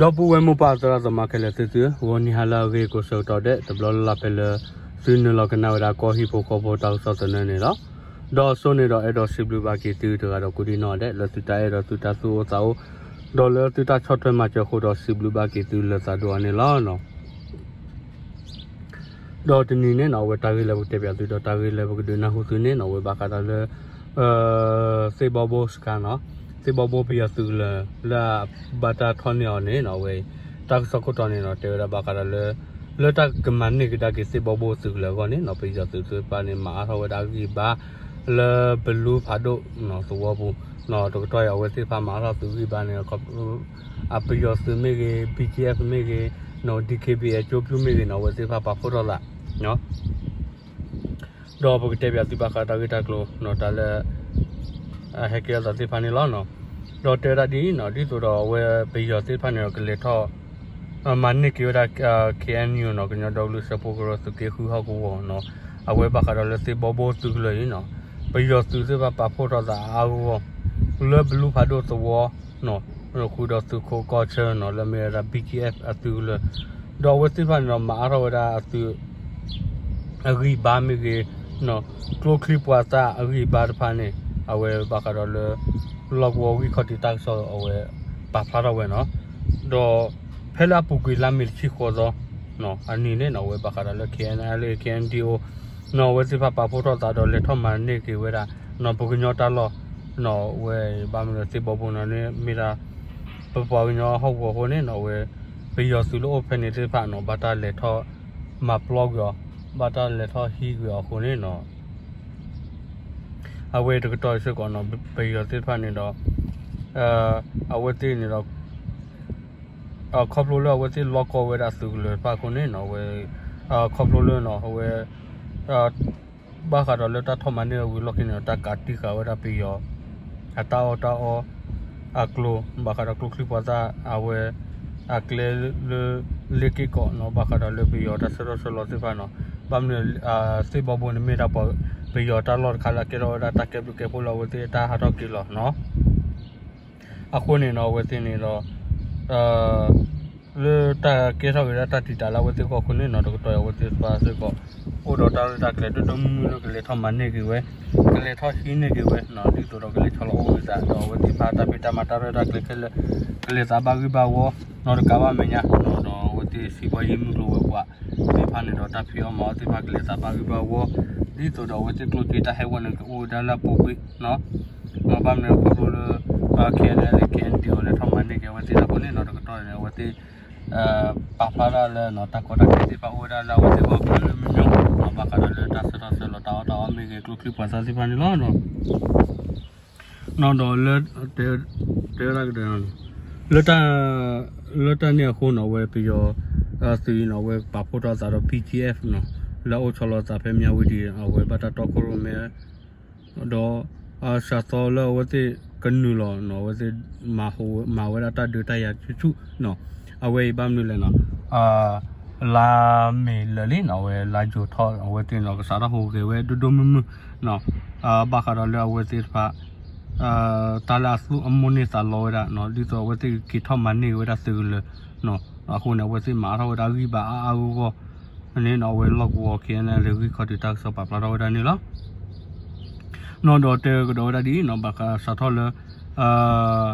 ဒီပုၢ်ဝဲၢ်မိၢ်ပၢ်သရၣ်သမါခဲလၢာ်သ့ၣ်သုဧၢ, ဂီၤနံၤဟါလၢအဂ့ၤကိးဆၢကတီၢ်ဒဲး တဘျီလၢ်လၢ်ဖဲလၢ သုနုာ်လီၤကနၣ်ဝဲဒၣ်ကီၢ်ဟံၣ်ဖိဃီဖိတၢ်ကစီၣ်သနၢၣ်န့ၣ်လီၤ. ဒီးအစိန့ၣ်ဒီးအဲၣ်ဒိးစံးဘျုးဘၣ်က့ၤသုတဂၤဒီးကိးဒံၣ်နီၣ်ဒဲး လၢသုတၢ်အဲၣ်ဒီးသုတၢ်သူၣ်အိၣ်သးအိၣ် ဒီးလၢသုတၢ်ဆီၣ်ထွဲမၤစၢၤအဃိဒီးစံးဘျုးဘၣ်က့ၤသုလၢသးဒိၣ်အီၤန့ၣ်လီၤ. ဒီးတနံၤန့ၣ်နီၣ် အဝဲတၢ်ဂ့ၢ်လၢပကတဲပၠးသုဒီးတၢ်ဂ့ၢ်လၢပကဒုးနၢ်ဟူသုန့ၣ်နီၣ် အဝဲဘၣ်ဃးဒီးလၢ သ့ၣ်ဘီဘိစခါနီၣ်, သ့ၣ်ဘီဘိပယီၤသုးကလၢၤ လၢအဘၣ်တၢ်ထီၣ်န့ၢ်အီၤန့ၣ်နီၣ် အဝဲ တၢ်ကစီၣ်ခိၣ်တီန့ၣ်နီၣ် တဲဝဲဒၣ်ဘၣ်ဃးဒီးလၢ လၢတၢ်ကမၤန့ၢ်ကဒါက့ၤသ့ၣ်ဘီဘိသုးကလၢၤအဂီၢ်န့ၣ်နီၣ် ပယီၤသုးသ့ၣ်တဖၣ်န့ၣ် မၤအါထီၣ်ဝဲဒၣ်အဂံၢ်ဘါ လၢဘလူဖးဒိၣ်သဝီပူၤနီၣ် တကတီၢ်အံၤ အဝဲသ့ၣ်တဖၣ်မၤအါထီၣ်သုးဂံၢ်ဘါန့ၣ် အပယီၤသုးမ့ၢ်ဂ့ၤ ဘံကၠံအဲၣ်မ့ၢ်ဂ့ၤနီၣ် ဒံၣ်ခ့ဘံၣ်အဲၣ်ကၠိပျူၢ်မ့ၢ်ဂ့ၤနီၣ် အဝဲသ့ၣ်တဖၣ်ပာ်ဖှိၣ်ထီၣ်သး ဒီးပကတဲပၠးသုဘၣ်ဃးတၢ်ဂ့ၢ်တၢ်ကျိၤနီၣ် တၢ်လၢ ဟဲကဲထီၣ်သးသ့ၣ်တဖၣ်န့ၣ်လီၤ. ဒီးတဲဝဲဒၣ်ဒ်အံၤနီၣ် ဒ်သိးဒီးအဝဲပယီၤသ့ၣ်တဖၣ်န့ၣ်ဒီးကလဲၤထီၣ် မၤန့ၢ်က့ၤဝဲဒၣ် ခ့ၣ်အဲၣ်ယူၣ်နီၣ် ကညီဒီကလုာ်စၢဖှိၣ်ကရၢသုးက့ဃုဟီၣ်ကဝီၤနီၣ် အဝဲဘၣ်ဃးဒီးလၢသ့ၣ်ဘီဘိသုးကလၢၤအံၤနီၣ် ပယီၤသုးသ့ၣ်တဖၣ်ပာ်ဖှိၣ်ထီၣ်သးအါအါဂီၢ်ဂီၢ် လၢဘလူဖးဒိၣ်သဝီနီၣ် ဃုာ်ဒီးသုးခိးကီၢ်ဆၢနီၣ် လၢအမ့ၢ်ဝဲဒၣ် ဘံကၠံအဲၣ်အသုးကလၢၤ ဒီးအဝဲသ့ၣ်တဖၣ်န့ၣ်ဒီးမၤအါထီၣ်ဝဲဒၣ်အသုး အဂံၢ်ဘါမ့ၢ်ဂ့ၤနီၣ် ကျိချံမျိာ်သၣ်အဂံၢ်ဘါတဖၣ်န့ၣ် အဝဲဘၣ်ဃးဒီးလၢ လီၢ်ကဝီၤဂံၢ်ခီၣ်ထံးတၢ်ကစီၣ်အဝဲပာ်ဖျါထီၣ်ဝဲနီၣ် ဒီးဖဲလၢအပူၤကွံာ်လါမ့ၤတဆံဃိးသီ အနံၤန့ၣ်နီၣ် အဝဲဘၣ်ဃးဒီးလၢ ခ့ၣ်အဲၣ်ယူၣ် ခ့ၣ်အဲၣ်ယူၣ် နီၣ် အဝဲသ့ၣ်တဖၣ်ပာ်ဖှိၣ်ထီၣ်သးဒီးလဲၤထီၣ်မၤန့ၢ်က့ၤဝဲဒၣ်နီၣ် ပှၤကညီတၢ်လီၢ်နီၣ် အဝဲဘၣ်မနုၤသ့ၣ်ဘီဘိန့ၣ်မ့ၢ်ဒၣ် ပပှၤကညီဟီၣ်ကဝီၤအဃိန့ၣ်နီၣ် အဝဲ ပယီၤသုးလၢအိၣ်ဖဲန့ၣ်သ့ၣ်တဖၣ်နီၣ် ဘၣ်တၢ်လဲၤထီၣ်မၤပျီကွံာ်အီၤ ဘၣ်တၢ်လဲၤထီၣ်ဟံးကွံာ်အီၤအဃိန့ၣ်နီၣ် အဝဲတကတီၢ်စ့ၢ်ကီးနီၣ် ပယီၤသ့ၣ်တဖၣ်န့ၣ်ဒီး အဝဲသ့ၣ်န့ၣ်ဒီး ခီဖျိလၢအဝဲသ့ၣ်လီၢ်ကီၢ်ဝဲဒၣ်သုးကလၢၤတဖၣ်အဃိန့ၣ်နီၣ် အဝဲ ခီဖျိလၢနီၣ် အဝဲ ဘၣ်ဃးဒီးလၢတၢ်ထီၣ်မၤန့ၢ်အဝံၤလီၢ်ခံန့ၣ်ဒီး တၢ်ကးတံၢ်ဃာ်ဝဲဒၣ်ပယီၤ အတၢ်အီၣ်တၢ်အီ အကျိၤ ဘၣ်ဃးဒီးကျိချံမျိာ်သၣ် အဝဲ အကျဲလၢ လ့ၣ်က့ၢ်ကီးနီၣ် ဘၣ်ဃးဒီးလၢပယီၤတၢ်ဆၢထီၣ်ဆၢလီၤသ့ၣ်တဖၣ်နီၣ် ဘၣ်မနုၤ သ့ၣ်ဘီဘိန့ၣ်မ့ၢ်ဒၣ်ပှၤ ပယီၤတၢ်လီၢ်တခါလၢအကဲထီၣ်ဝဲဒၣ်တၢ်ကဲဘျုးကဲဖှိၣ်လၢအဝဲသ့ၣ်တၢ်ဟးထီၣ်က့ၤလီၤနီၣ် အဃိန့ၣ်နီၣ် အဝဲသ့ၣ်န့ၣ်ဒီး လၢတၢ်ကဲထီၣ်က့ၤဒၣ်တၢ်တံာ်တာ်လၢအဝဲသ့ၣ်အဂီၢ်အဃိန့ၣ်နီၣ် တကတီၢ်အံၤအဝဲသ့ၣ်တဖၣ်စ့ၢ်ကီး အိၣ်ဒီးတၢ်ရဲၣ်တၢ်ကျဲၤဒိၣ်ဒိၣ်မုၢ်မုၢ်လၢကလဲၤထီၣ်မၤန့ၢ်က့ၤဝဲ ကလဲၤထီၣ်ဟံးန့ၢ်က့ၤဝဲနီၣ် ဒ်သိးဒီးကလဲၤဆီလီၤအိၣ်ဝဲသး ဒီးအဝဲသ့ၣ်တဖၣ်တၢ်ဖံးတၢ်မၤတၢ်ရဲၣ်တၢ်ကျဲၤခဲလၢာ် ကလဲၤသးဘၣ်ဂံၢ်ဘၣ်ဝီ နီၣ်တကးဘၣ်မဲာ်ညါနီၣ် ဒီးအဝဲသ့ၣ်စံးဘီယံၤမုၢ်ကျိၤဝဲၤကွာ်သ့ၣ်တဖၣ်န့ၣ်ဒီး တၢ်ဖံးအီၣ်မၤအီၣ်သ့ၣ်တဖၣ်ကလဲၤသးဘၣ်ဂံၢ်ဘၣ်ဝီ ဒ်သိးဒီးအဝဲသ့ၣ်ကျိၣ်စ့တၢ်ဟဲဝဲန့ၣ် ကအိၣ်ဝဲဒၣ်လၢအပူၤကွံာ်နီၣ် ဘၣ်မနုၤခီဖျိလၢ ခ့ၣ်အဲၣ်ယူၣ် ခ့ၣ်အဲၣ်ယူၣ် လဲၤထီၣ်မၤန့ၢ်က့ၤအဝဲသ့ၣ်တဖၣ်အဃိန့ၣ်နီၣ် တကတီၢ်န့ၣ် အဝဲသ့ၣ် ပာ်ဖျါဒၣ်လၢနီၣ် တၢ်ကီတၢ်ခဲသ့ၣ်တဖၣ်အိၣ်ဝဲဒၣ်လၢအဝဲသ့ၣ်အဂီၢ်မ့ၢ်မ့ၢ်နီၣ် ဘၣ်ဃးဒီးလၢတၢ်ဆၢထီၣ်ဆၢလီၤတၢ်အီၣ်တၢ်အီမ့ၢ်ဂ့ၤ ကျိချံမျိာ်သၣ်သ့ၣ်တဖၣ်န့ၣ်လီၤ. နီၣ်ဒီး တဲဝဲဒၣ်ကဒီး လၢတၢ် လၢတၢ်န့ၣ်အဃိနီၣ် အဝဲပယီၤ သုးအံၤနီၣ် အဝဲပာ်ဖှိၣ်ထီၣ်သးဒီး ဘံကၠံအဲၣ်နီၣ် လၢအအိၣ်ဆီလီၤသးဖဲမၠၣ်ဝတံၤ အဝဲဘၣ်တၢ်တီခိၣ်ရိၣ်မဲ ဒီး စှၤသီလၢအဝဲသ့ၣ်ကနုာ်လီၤနီၣ် အဝဲသ့ၣ် မၤဝဲဒၣ်တၢ်ဒုးတၢ်ယၤဆူၣ်ဆူၣ်နီၣ် အဝဲအံၤဘၣ်မနုၤလဲၣ်နီၣ် လါမ့ၤလၢာ်လံနီၣ် အဝဲလါယူၤထီၣ် အဝဲသ့ၣ်နီၣ် ကစးထီၣ်ဟူးဂဲၤဝဲဒိၣ်ဒိၣ်မုၢ်မုၢ်နီၣ် ဘၣ်ဃးဒီးလၢအဝဲသ့ၣ်တဖၣ် တၢ်လၢအသူၣ်အမိၣ်န့ၢ်သးလီဝဲဒၣ်နီၣ် ဒ်သိးအဝဲသ့ၣ်ကက့ၤထီၣ်မၤန့ၢ်က့ၤဝဲဒၣ်သုးကလၢၤနီၣ် အဃိန့ၣ် အဝဲသ့ၣ်မၤအါထီၣ်ဝဲဒၣ်ဂံၢ်ဘါအါအါဂီၢ်ဂီၢ်န့ၣ်နီၣ် အဝဲလီၢ်ကဝီၤ ခ့ၣ်အဲၣ်ယူၣ် ဂံၢ်ခီၣ်ထံးတၢ်ကစီၣ်ပာ်ဖျါထီၣ်ဝဲဒၣ်န့ၣ်လီၤ. နီၣ်ဒီးတဲကဒီးဝဲဒၣ်ဒ်အံၤနီၣ် ဘၣ်ဃးစးထီၣ်လၢ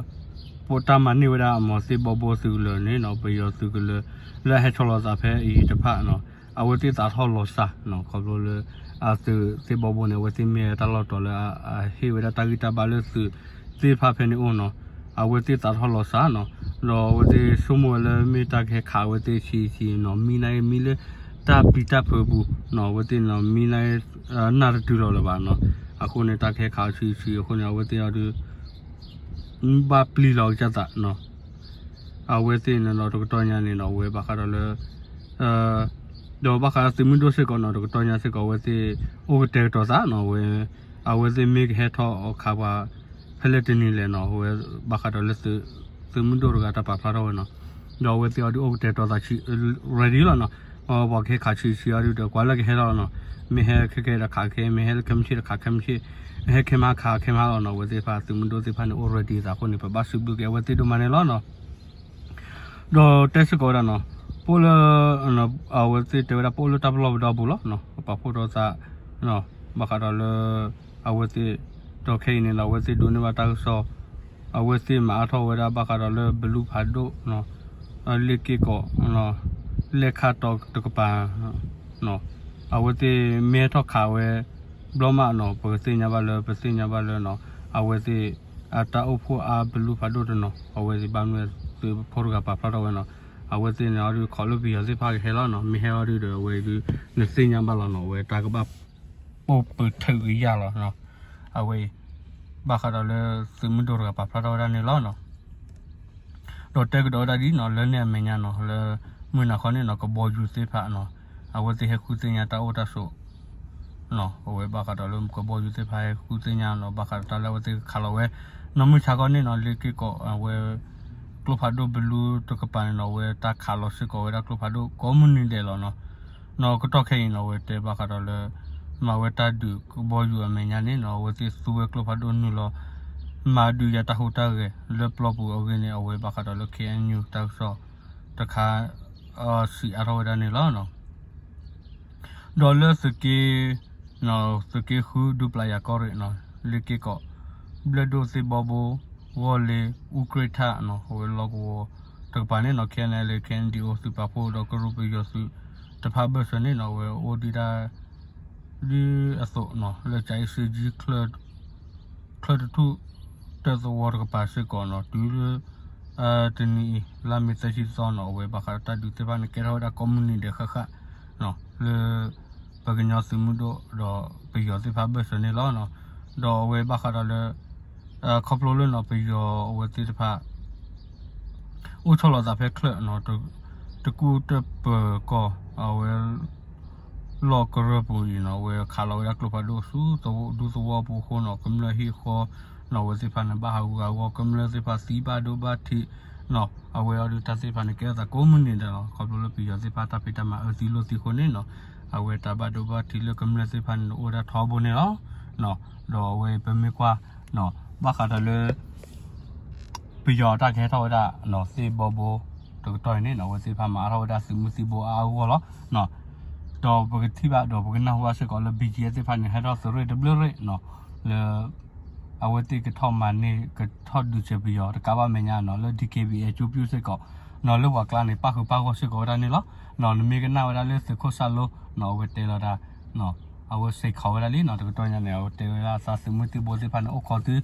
ပတၢ်မၤန့ၢ်ဝဲဒၣ်အမီၤသ့ၣ်ဘီဘိသုးကလၢၤန့ၣ်နီၣ် ပယီၤသုးကလၢၤ လၢအဟဲဆီလီၤသးဖဲအံၤတဖၣ်နီၣ် အဝဲသ့ၣ်သးထီၣ်လီၤစှၤနီၣ် ခီဖျိလၢ အသုးသ့ၣ်ဘီဘိန့ၣ် အဝဲသ့ၣ်မ့ၢ်တၢ်လီၢ်တီၤလၢ အဟ့ၣ်ဝဲဒၣ်တၢ်ဂံၢ်တၢ်ဘါလၢသုးသ့ၣ်တဖၣ်ဖဲန့ၣ်အိၣ်နီၣ် အဝဲသ့ၣ်သးထီၣ်လီၤစှၤနီၣ် ဒီးအဝဲသ့ၣ်ဆိကမိၣ်ဝဲလၢမ့ၢ်တၢ်ကဟဲခးအဝဲသ့ၣ်ဆံးဆံးနီၣ် မံနာ်က့မံလၢ တၢ်ပျံၤတၢ်ဖုးပူၤနီၣ် အဝဲသ့ၣ်န့ၣ်မံနာ်က့ နၢ်တတုၤလီၤလၢၤဘၣ်နီၣ် အဃိန့ၣ် တၢ်ကဟဲခးဆံးဆံးအဃိန့ၣ် အဝဲသ့ၣ်အီၤဒုး ဘၣ်ပျံၤလီၤကစၢ်သးနီၣ် အဝဲသ့ၣ်န့ၣ်ဒီးတကတီၢ်ညါန့ၣ်ဒီး အဝဲဘၣ်ဃးဒီးလၢ ဒီးဘၣ်ဃးသုးမုၢ်ဒိၣ်စ့ၢ်ကီးနီၣ် တကတီၢ်ညါစ့ၢ်ကီး အဝဲသ့ၣ်အိၣ်ကတဲာ်ကတီၤသးနီၣ် အဝဲ အဝဲသ့ၣ်မ့ၢ်ကဟဲထီၣ်အခါပှၤ ဖဲလဲၣ်တနံၤလဲၣ်နီၣ် အဝဲဘၣ်ဃးဒီးလၢ သုးမုၢ်ဒိၣ်တဂၤတၢ်ပာ်ဖျါထီၣ်ဝဲနီၣ် ဒီးအဝဲသ့ၣ်အီၤဒုးအိၣ်ကတဲာ်ကတီၤသးဆံး ready လီၤနီၣ် ပှၤကဟဲခးဆံးဆံးအီၤဒုးဒီး ကွၢ်လၢကဟဲထီၣ်လီၤနီၣ် မ့ၢ်ဟဲခဲကဲတခးခဲ မ့ၢ်ဟဲလၢခဲမုၢ်ဆ့ၣ်တခးခဲမုၢ်ဆ့ၣ် ဟဲခဲမုၢ်ဟါခးခဲမုၢ်ဟါလီၤနီၣ် အဝဲသ့ၣ်တဖၣ်သုးမုၢ်ဒိၣ်သ့ၣ်တဖၣ်န့ၣ် အိၣ် ready သးအဃိန့ၣ် ပဘၣ်စံးဘျုးက့ၤအဝဲသ့ၣ်ဒိၣ်မးန့ၣ်လီၤနီၣ်. ဒီးတဲစ့ၢ်ကီးဝဲဒၣ်နီၤ, ပအိၣ်လၢ အဝဲသ့ၣ်တဲဝဲဒၣ် ပအိၣ်လၢတၢ်ပလီၢ်ပဒီပူၤလီၤ, ပာ်ဖှိၣ်ထီၣ်သး ဘၣ်ဃးဒီးလၢ အဝဲသ့ၣ် ဒီးခဲအံၤန့ၣ်ဒီး အဝဲသ့ၣ်ဒိးန့ၢ်ဘၣ်တၢ်ကစီၣ်, အဝဲသ့ၣ်မၤအါထီၣ်ဝဲဒၣ်ဘၣ်ဃးဒီးလၢဘလူးဖးဒိၣ် လ့ၣ်က့ၢ်ကီး လဲၣ်ခါတီၤတကပၤ အဝဲသ့ၣ်မ့ၢ်ဟဲထီၣ်ခးဝဲ ဘျီမးနီၤ ပကသ့ၣ်ညါဘၣ်လၢ ပသ့ၣ်ညါဘၣ်လၢနီၤ အဝဲသ့ၣ် အတၢ်အိၣ်ဖှိၣ်အါဘလူးဖးဒိၣ်တနီၤ အဝဲသ့ၣ်ဘၣ်မနုၤသုးဖိတဂၤပာ်ဖျါထီၣ်ဝဲနီၤ, အဝဲသ့ၣ်န့ၣ်အီၤဒုး ခိးလၢပယီၤသ့ၣ်တဖၣ်ကဟဲလီၤနီၤ, မ့ၢ်ဟဲအီၤဒုးဒီး အဝဲဒုး နသ့ၣ်ညါဘၣ်လီၤနီၤ, အဝဲတၢ်ကဘၣ် ပိာ်ပၢၢ်ထုးကယၢ်လီၤနီၤ, အဝဲအံၤ ဘၣ်ဃးဒီးလၢသုးမုၢ်ဒိၣ်တဂၤပာ်ဖျါထီၣ်ဝဲဒၣ်န့ၣ်လီၤနီၤ. ဒီးတဲကဒီးဝဲဒၣ်ဒ်နီၤ လၢန့ၣ်အမဲာ်ညါနီၤ လၢမုၢ်နၤခီန့ၣ်နီၤ ကဘီယူၤသ့ၣ်တဖၣ်နီၤ အဝဲသ့ၣ်ဟဲဃုသ့ၣ်ညါတၢ်အိၣ်တၢ်ဆိး အဝဲဘၣ်ဃးဒီးလၢကဘီယူၤသ့ၣ်တဖၣ်ဟဲဃုသ့ၣ်ညါနီၤ ဘၣ်ဃးဒီးတၢ်လၢအဝဲသ့ၣ်ကခးလီၤဝဲ နီၤမုၢ်ဆါခီန့ၣ်နီၤ လ့ၣ်က့ၢ်ကီး အဝဲ ကျိဖးဒိၣ်ဘလူးတကပၤန့ၣ်နီၤ အဝဲတၢ်ခးလီၤစ့ၢ်ကီးဝဲဒၣ်ကျိဖးဒိၣ်ကိးမုၢ်နံၤဒဲးလီၤနီၤ. နီၤကတီၢ်ခဲအံၤနီၤ အဝဲတဲဘၣ်ဃးဒီးလၢ မၤဝဲတၢ်ဒုးကဘီယူၤအမဲာ်ညါန့ၣ်နီၤ အဝဲသ့ၣ်သူဝဲကျိဖးဒိၣ်နုာ်လီၤ မၤဒုးယၤတၢ်ဟူးတၢ်ဂဲၤလၢပျီပူၤအဂ့ၢ်န့ၣ် အဝဲဘၣ်ဃးဒီးလၢ ခ့ၣ်အဲၣ်ယူၣ် တၢ်ကစီၣ်တခါ စံးအါထီၣ်ဝဲဒၣ်န့ၣ်လီၤ. ဒီးလၢသုးက့ သုးက့ဃုဒူပျၤယၤကီၢ်ရ့ၣ်နီၤ လ့ၣ်က့ၢ်ကီး ဘျဲၣ်ဒိၣ်သ့ၣ်ဘီဘိ ဂီၢ်လ့ အူကြ့ၣ်ထၣ်နီၤ အဝဲလီၢ်ကဝီၤတကပၤန့ၣ်နီၤ ခဲအံၤန့ၣ်လၢ ခ့ၣ်အဲၣ်ယူၣ် သုးပာ်ဖှိၣ်ဒီးကရူၢ်ပယီၤသုးတဖၣ်ဘၢၣ်စၢၤန့ၣ်နီၤ အဝဲအိၣ်ဒံးဒၣ် ဒ်အသိးနီၤ လၢကၠၤအ့စ့ကၠံ ချၢတထူၣ်တၢၣ်သဝီတကပၤစ့ၢ်ကီးနီၤ တုၤလၢ တနံၤအံၤ လါမ့ၤသၢဆံသီနီၤ အဝဲဘၣ်ဃးဒီးတၢ်ဒုးသ့ၣ်တဖၣ်န့ၣ် ကဲထီၣ်ဝဲဒၣ်ကိးမုၢ်နံၤဒဲးဃၣ်ဃၣ်နီၤ လၢ ပှၤကညီသုးမုၢ်ဒိၣ်ဒီးပယီၤသ့ၣ်တဖၣ်ဘၢၣ်စၢၤန့ၣ်လီၤ. ဒီးအဝဲဘၣ်ဃးဒီးလၢ ခီဖျိလၢနီၤ ပယီၤအဝဲသ့ၣ်တဖၣ် အိၣ်ဆီလီၤသးဖဲချၢၣ်နီၤ တကူၣ်တၢၣ်ပၢၤကီၢ် အဝဲ လီၢ်ကရၢၢ်ပူၤအံၤနီၤ အဝဲခးလီၤဝဲဒၣ်ကျိဖးဒိၣ်ဆူ ဒူသဝီပူၤအဃိနီၤ ကမျၢၢ်ဟံၣ်ဃီနီၤ အဝဲသ့ၣ်တဖၣ်န့ၣ် ဘၣ်ဟးဂူာ်ဟးဂီၤ ကမျၢၢ်သ့ၣ်တဖၣ်သံဘၣ်ဒိဘၣ်ထံးနီၤ အဝဲအီၤဒုးတၢ်သ့ၣ်တဖၣ်န့ၣ် ကဲထီၣ်သးကိးမုၢ်နံၤဒဲးလီၤ. ခီဖျိလၢပယီၤသ့ၣ်တဖၣ်တၢ်ဖံးတၢ်မၤအၢသံလိာ်သံအဃိန့ၣ်နီၤ အဝဲတၢ်ဘၣ်ဒိဘၣ်ထံးလၢကမျၢၢ်သ့ၣ်တဖၣ်န့ၣ် အိၣ်ဝဲဒၣ်ထီဘိန့ၣ်လီၤ. ဒီးအဝဲပမ့ၢ်ကွၢ် ဘၣ်ဃးဒီးလၢ ပယီၤတၢ်ကဟဲထီၣ်ဝဲဒၣ်နီၤ သ့ၣ်ဘီဘိ တကတီၢ်အံၤန့ၣ်နီၤ အဝဲသ့ၣ်တဖၣ်မၤအါထီၣ်ဝဲဒၣ်သုးမုၢ်သံၣ်ဘိအါအါဂီၢ်ဂီၢ်လီၤ. ဒီးပကထံၣ်ဘၣ်ဒီးပကနၢ်ဟူဘၣ်စ့ၢ်ကီးလၢ ဘံၣ်ကၠံၣ်အ့ၣ် သ့ၣ်တဖၣ်န့ၣ် ဟဲထီၣ်သုးရ့ၣ်တဘျုးရ့ၣ်နီၤ လၢ အဝဲသ့ၣ်ကထီၣ်မၤန့ၢ် ကထီၣ်ဒုးစဲးပယီၤတကးဘၣ်မဲာ်ညါနီၤ လၢ ဒံၣ်ခ့ၣ်ဘံၣ်အ့ၣ် ကၠိပျူၢ်စ့ၢ်ကီးနီၤ လၢပှၤကျါန့ၣ် ပၣ်ဃုာ်ပၣ်ဂီၢ်စ့ၢ်ကီးဝဲဒၣ်န့ၣ်လီၤ. နမ့ၢ်ကနၣ်ဝဲဒၣ်လၢသုးခိၣ်စၢ်လိနီၤ အဝဲတဲလီၤတၢ် အဝဲစ့ၢ်ကီးဝဲဒၣ်လံနီၤ တကတီၢ်ညါန့ၣ် အဝဲတဲဝဲဒၣ်သးသုးမုၢ်သံၣ်ဘိသ့ၣ်တဖၣ်န့ၣ် အိၣ်ခိးသု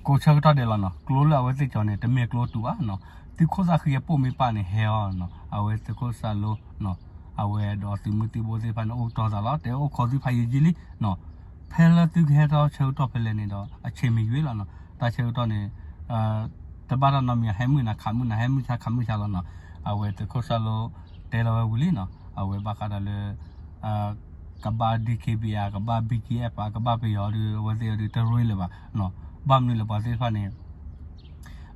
ကိးဆၢကတီၢ်ဒဲးလီၤနီၤ ကျိလၢအဝဲသ့ၣ်ကၠီၤန့ၣ် တမ့ၢ်ကျိတူာ်ဘၣ်နီၤ သုးခိၣ်သၣ်ဃံအပိၢ်မ့ၢ်ပၣ်န့ၣ် ဟဲအီၤနီၤ အဝဲသုးခိၣ်စၢ်လိနီၤ အဝဲဒီးသုးမုၢ်သံၣ်ဘိသ့ၣ်တဖၣ်န့ၣ် အိၣ်ကတီၤသးလီၤ တဲအိၣ်ခိးသုဖးယံာ်ယံာ်လံနီၤ ဖဲလၢသုကဟဲထီၣ်ဆၢကတီၢ်ဖဲလဲၣ်န့ၣ်ဒီး အဆ့ၣ်မ့ၢ်ယွ့လီၤနီၤ တၢ်ဆၢကတီၢ်န့ၣ် တဘၣ်တၢ်နီတမံၤ ဟဲမုၢ်နၤခးမုၢ်နၤ ဟဲမုၢ်ဆါခးမုၢ်ဆါလီၤနီၤ အဝဲသုးခိၣ်စၢ်လိ တဲလီၤဝဲဝံၤလံနီၤ အဝဲဘၣ်ဃးဒီးလၢ ကဘၣ် ဒံၣ်ခ့ၣ်ဘံၣ်အ့ၣ် ကဘၣ် ဘံၣ်ကၠံၣ်အ့ၣ် ပှၤကဘၣ်ပယီၤဒီး အဝဲသ့ၣ်အီၤဒုးတရ့လၢၤဘၣ်နီၤ ဘၣ်မနုၤလဲၣ်ပှၤသ့ၣ်တဖၣ်န့ၣ်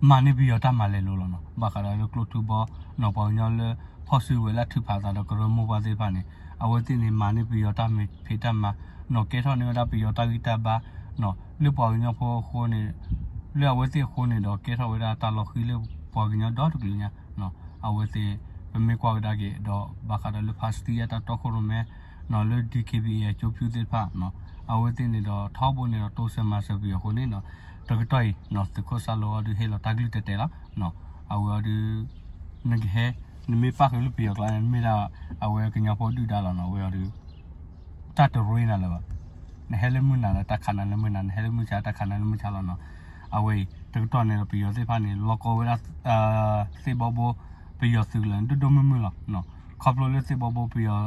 မၤန့ၢ်ပယီၤတၢ်မၤလဲၤလိၤလီၤနီၤ ဘၣ်ဃးဒီးလၢကျိထူဘီနီၤ ပှၤကညီလၢ ဖီၣ်စုဝဲၤလၢထုးဖးသးဒီးကရၢမိၢ်ပှၢ်သ့ၣ်တဖၣ်န့ၣ် အဝဲသ့ၣ်န့ၣ် မၤန့ၢ်ပယီၤတၢ်မ့ၢ်ဖံးတၢ်မၤနီၤ ကဲထီၣ်န့ၢ်ဝဲဒၣ်ပယီၤတၢ်ဂံၢ်တၢ်ဘါနီၤ လၢပှၤကညီဖိအဃိန့ၣ် လၢအဝဲသ့ၣ်အဃိန့ၣ်ဒီး ကဲထီၣ်ဝဲဒၣ်တၢ်လီၤဃံၤလၢပှၤကညီဒီတကလုာ်ညါနီၤ အဝဲသ့ၣ် ပမ့ၢ်ကွၢ်ကဒါက့ၤဒီး ဘၣ်ဃးဒီးလၢ ဖါစတံ အတၢ်တီခိၣ်ရိၣ်မဲနီၤ လၢ ဒံၣ်ခ့ၣ်ဘံၣ်အ့ၣ် ကၠိပျူၢ်သ့ၣ်တဖၣ်နီၤ အဝဲသ့ၣ်န့ၣ်ဒီး ထီဘိန့ၣ်ဒီးတိစၢၤမၤစၢၤပယီၤအဃိန့ၣ်နီၤ တကတီၢ်အံၤနီၤ သုးခိၣ်စၢ်လိအီၤဒုးဟ့ၣ်လီၤတၢ်ကလုၢ်တဲာ်တဲာ်လီၤနီၤ အဝဲအီၤဒုး နကဟဲ နမ့ၢ်ပၣ်ဃုာ်လၢပယီၤကျါန့ၣ် မ့ၢ်ဒၣ် အဝဲကညီဖိဒုၣ်ဒါလီၤနီၤ အဝဲအီၤဒုး တၢ်တရ့နၤလၢၤဘၣ် နဟဲလၢမုၢ်နၤဒီး တၢ်ခးနၤလၢမုၢ်နၤ နဟဲလၢမုၢ်ဆါ တၢ်ခးနၤလၢမုၢ်ဆါလီၤနီၤ အဝဲအံၤ တကတီၢ်န့ၣ်ဒီး ပယီၤသ့ၣ်တဖၣ်န့ၣ် လီၤကီဝဲဒၣ် သ့ၣ်ဘီဘိ ပယီၤသုးကလၢၤန့ၣ် ဒိၣ်ဒိၣ်မုၢ်မုၢ်လီၤနီၤ ခီဖျိလၢသ့ၣ်ဘီဘိပယီၤ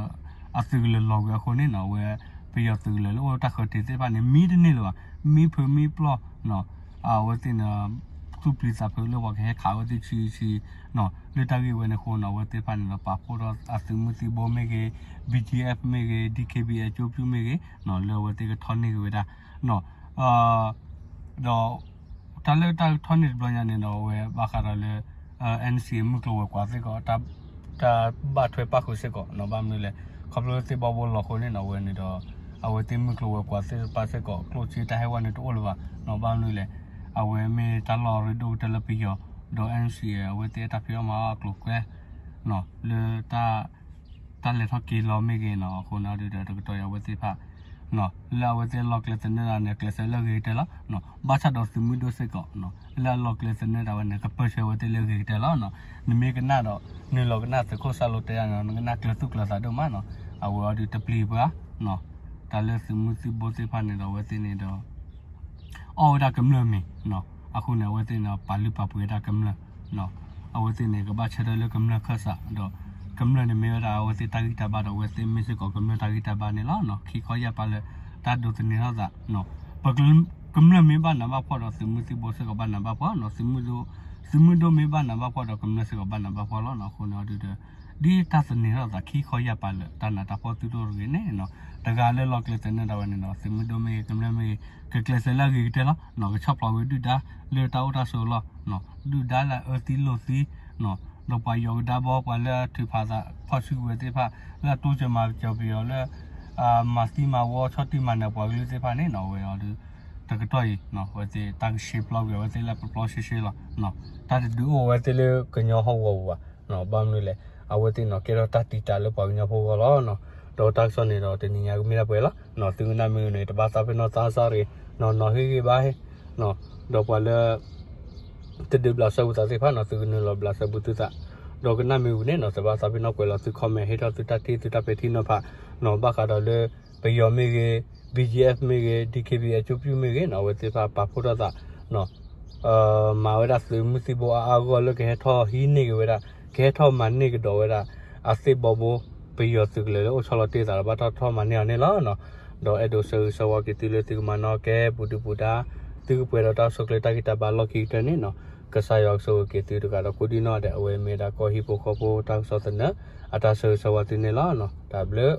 အသုးကလၢၤလီၤဝဲအဃိန့ၣ်နီၤ အဝဲ ပယီၤသုးကလၢၤလၢအိၣ်တၢ်ဃၢၤတ့ၢ်သ့ၣ်တဖၣ်န့ၣ် မံတန့ၢ်လၢၤဘၣ် မံဖုးမံပျီၢ်နီၤ အဝဲသ့ၣ်န့ၣ် သူၣ်ပျံၤသးဖုးလၢပှၤကဟဲခးဝဲသ့ၣ်ဆံးဆံးနီၤ လၢတၢ်ဂ့ၢ်ဝဲန့ၣ်အဃိနီၤ အဝဲသ့ၣ်တဖၣ်န့ၣ်ဒီး ပာ်ဖှိၣ်ထီၣ်အသုးမုၢ်သံၣ်ဘိမ့ၢ်ဂ့ၤ ဘံၣ်ကၠံၣ်အ့ၣ် မ့ၢ်ဂ့ၤ ဒံၣ်ခ့ၣ်ဘံၣ်အ့ၣ် ကၠိပျူၢ်မ့ၢ်ဂ့ၤနီၤ လၢအဝဲသ့ၣ်ကထီၣ်န့ၢ်က့ၤဝဲဒၣ်နီၤ ဒီး တၢ်လၢတၢ်ကထီၣ်န့ၢ်တဘျီညါန့ၣ်ဒီး အဝဲဘၣ်ဃးဒီးလၢ NCA မုၢ်ကျိၤဝဲၤကွာ်စ့ၢ်ကီး တၢ်ဘၣ်ထွဲပၣ်ဃုာ်စ့ၢ်ကီးနီၤ ဘၣ်မနုၤလဲၣ် ခီဖျိလၢသ့ၣ်ဘီဘိလီၤအဃိန့ၣ်နီၤ အဝဲန့ၣ်ဒီး အဝဲသ့ၣ်မုၢ်ကျိၤဝဲၤကွာ်သ့ၣ်တဖၣ်စ့ၢ်ကီး ကျိၣ်စ့တၢ်ဟဲဝဲန့ၣ်တအိၣ်လၢၤဘၣ်နီၤ ဘၣ်မနုၤလဲၣ် အဝဲမ့ၢ်တၢ်လီၢ်ရ့ဒိၣ်ကတၢၢ်လၢပယီၤ ဒီး NCA အဝဲသ့ၣ်တၢ်ဖံးအီၣ်မၤအီၣ်အကျိၤကွဲ လၢ တၢ်လဲၤထီၣ်က့ၤလီၤမ့ၢ်ဂ့ၤနီၤ အဃိန့ၣ်ဒုးဒီးတကတီၢ်အံၤအဝဲသ့ၣ်တဖၣ် လၢအဝဲသ့ၣ်လီၢ်ကျဲသနၢၣ်ဒၣ်န့ၣ် ကျဲးစၢးလၢအဂ့ၤကတၢၢ်လီၤ. ဘၣ်ဆၣ်ဒီးသုးမုၢ်ဒိၣ်စ့ၢ်ကီး လၢအလီၢ်ကျဲသနၢၣ်ဒၣ်ဝဲန့ၣ် ကပၢၢ်ဆၢဝဲသ့ၣ်လၢအဂ့ၤကတၢၢ်လီၤ. နမ့ၢ်ကနၣ်ဒီး နုာ်လီၤကနၣ်သုးခိၣ်စၢ်လိတဲယၤန့ၣ် နကနၣ်ကျၢၤသူၣ်ကျၢၤသးဒိၣ်မးနီၤ အဝဲအီၤဒုးတပျံၤပှၤ တၢ်လၢသုးမုၢ်သံၣ်ဘိသ့ၣ်တဖၣ်န့ၣ်ဒီးအဝဲသ့ၣ်န့ၣ်ဒီး အီၣ်ဝဲဒၣ်ကမျၢၢ်မ့ၤ အဃိန့ၣ် အဝဲသ့ၣ်န့ၣ် ပာ်လုၢ်ပာ်ပှ့ၤဝဲဒၣ်ကမျၢၢ် အဝဲသ့ၣ်န့ၣ် ကဘၣ်ဆၢထၢၣ်လၢကမျၢၢ်ခၢၣ်စး ဒီးကမျၢၢ်န့ၣ်မ့ၢ်ဝဲဒၣ်အဝဲသ့ၣ်တၢ်ဂံၢ်တၢ်ဘါဒီး အဝဲသ့ၣ်မ့ၢ်စ့ၢ်ကီးကမျၢၢ်တၢ်ဂံၢ်တၢ်ဘါန့ၣ်လီၤ. ခံခီယာ်ပၤလၢ တၢ်ဒိးသန့ၤထီၣ်သး ပကမျၢၢ်မ့ၢ်ဘၣ်နးဘၣ်ဖှီၣ်ဒီး သုးမုၢ်သံၣ်ဘိစ့ၢ်ကီးဘၣ်နးဘၣ်ဖှီၣ် သုးမုၢ်ဒိၣ်မ့ၢ်ဘၣ်နးဘၣ်ဖှီၣ်ဒီး ကမျၢၢ်စ့ၢ်ကီးဘၣ်နးဘၣ်ဖှီၣ်လီၤ. အဃိန့ၣ်အီၤဒုးဒီး ဒ်တၢ်သန့ၤထီၣ်သးခံခီယာ်ပၤလၢ တၢ်နးတၢ်ဖှီၣ်သုတအိၣ်တဂ့ၤန့ၣ် တဂၤလၢလီၢ်ကျဲသနၢၣ်ဒၣ်ဝဲန့ၣ်ဒီး သုးမုၢ်ဒိၣ်မ့ၢ်ဂ့ၤ ကမျၢၢ်မ့ၢ်ဂ့ၤ ကကျဲးစၢးလၢအဂ့ၤကတၢၢ်လီၤ. ကဆီၣ်ဖျိးဝဲဒုၣ်ဒါလၢတၢ်အိၣ်တၢ်ဆိးလီၤ. ဒုၣ်ဒါလၢအအၢသံလိာ်သံ ဒီးပှၤယီၤကဒါဘီ ပှၤလၢအထုးဖးသးဖီၣ်စုကဝဲၤသ့ၣ်တဖၣ် လၢအတိစၢၤမၤစၢၤပယီၤလၢ မၤသံမၤဝီဆီၣ်တံၢ်မၤနၢၤပှၤကလုာ်သ့ၣ်တဖၣ်န့ၣ်နီၤ အဝဲအီၤဒုး တကတီၢ်အံၤ အဝဲသ့ၣ်တၢ်ကဆှဲပျီကွံာ် အဝဲသ့ၣ်လၢပျီပျီဆှဲဆှဲလီၤ. တၢ်တဒုးအိၣ်ဝဲသ့ၣ်လၢကညီဟီၣ်ကဝီၤပူၤဘၣ်. ဘၣ်မနုၤလဲၣ် အဝဲသ့ၣ်နီၤကဲထီၣ်တၢ်တံာ်တာ်လၢပှၤကညီဖိအဂီၢ်လီၤ. ဒီးတၢ်ကစီၣ်န့ၣ်ဒီးတနံၤညါကမ့ၢ်ဒၣ်ပှဲၤလီၤ. သုကနၣ်မ့ၢ်ဂ့ၤန့ၣ် တဘၣ်သးပ့ၤနီၣ်သးစၢ်ရ့ၤ နီၤနီၤဟ့ၣ်ဂ့ၤဘၣ်ဟ့ၣ် ဒီးပှၤလၢ တဒုးဘျးစဲဘူးသးသ့ၣ်တဖၣ်နီၤ သုကနုာ်လီၤဘျးစဲဘူးသုသး ဒီးကနၣ်မ့ၢ်ဝံၤန့ၣ်နီၤ တဘၣ်သးပ့ၤနီၣ်ကွဲးလီၤသု comment ဟ့ၣ်ထီၣ်သုတၢ်ထံၣ်သုတၢ်ပဲာ်ထံနီၤဖးနီၤ ဘၣ်ဃးဒီးလၢ ပယီၤမ့ၢ်ဂ့ၤ BGF မ့ၢ်ဂ့ၤ DKBA ကၠိပျုၢ်မ့ၢ်ဂ့ၤနီၤ အဝဲသ့ၣ်တဖၣ်ပာ်ဖှိၣ်ထီၣ်သး မၤဝဲဒၣ်သုးမုၢ်သံၣ်ဘိအါအါဂီၢ်ဂီၢ်လၢကဟဲထီၣ်ဟံးန့ၢ်က့ၤဝဲဒၣ် ကဟဲထီၣ်မၤန့ၢ်ကဒီးဝဲဒၣ် အသ့ၣ်ဘီဘိ ပယီၤသုးကလၢၤလၢအိၣ်ဆီလီၤတ့ၢ်သးဒီးဘၣ်ထီၣ်ထီၣ်မၤန့ၢ်အီၤန့ၣ်လီၤ. ဒီးအဲၣ်ဒိးဆၢဂ့ၤဆၢဝါက့ၤသုလၢသုကမၤနီၣ်ကဲပူၤဒုပူၤဒါ သုကပှဲၤဒီးတၢ်အိၣ်ဆူၣ်အိၣ်ချ့တၢ်ဂံၢ်တၢ်ဘါလီၢ်ခံကတၢၢ်န့ၣ်နီၤ ကစၢ်ယွၤကဆိၣ်ဂ့ၤက့ၤသုတဂၤဒီးကိးဒံနီၢ်ဒဲး အဝဲမ့ၢ်ဒၣ်ကီၢ်ဟံၣ်ဖိဃီဖိတၢ်ကစီၣ်သနၢၣ် အတၢ်ဆၢဂ့ၤဆၢဝါသုန့ၣ်လီၤ. တၢ်ဘျုး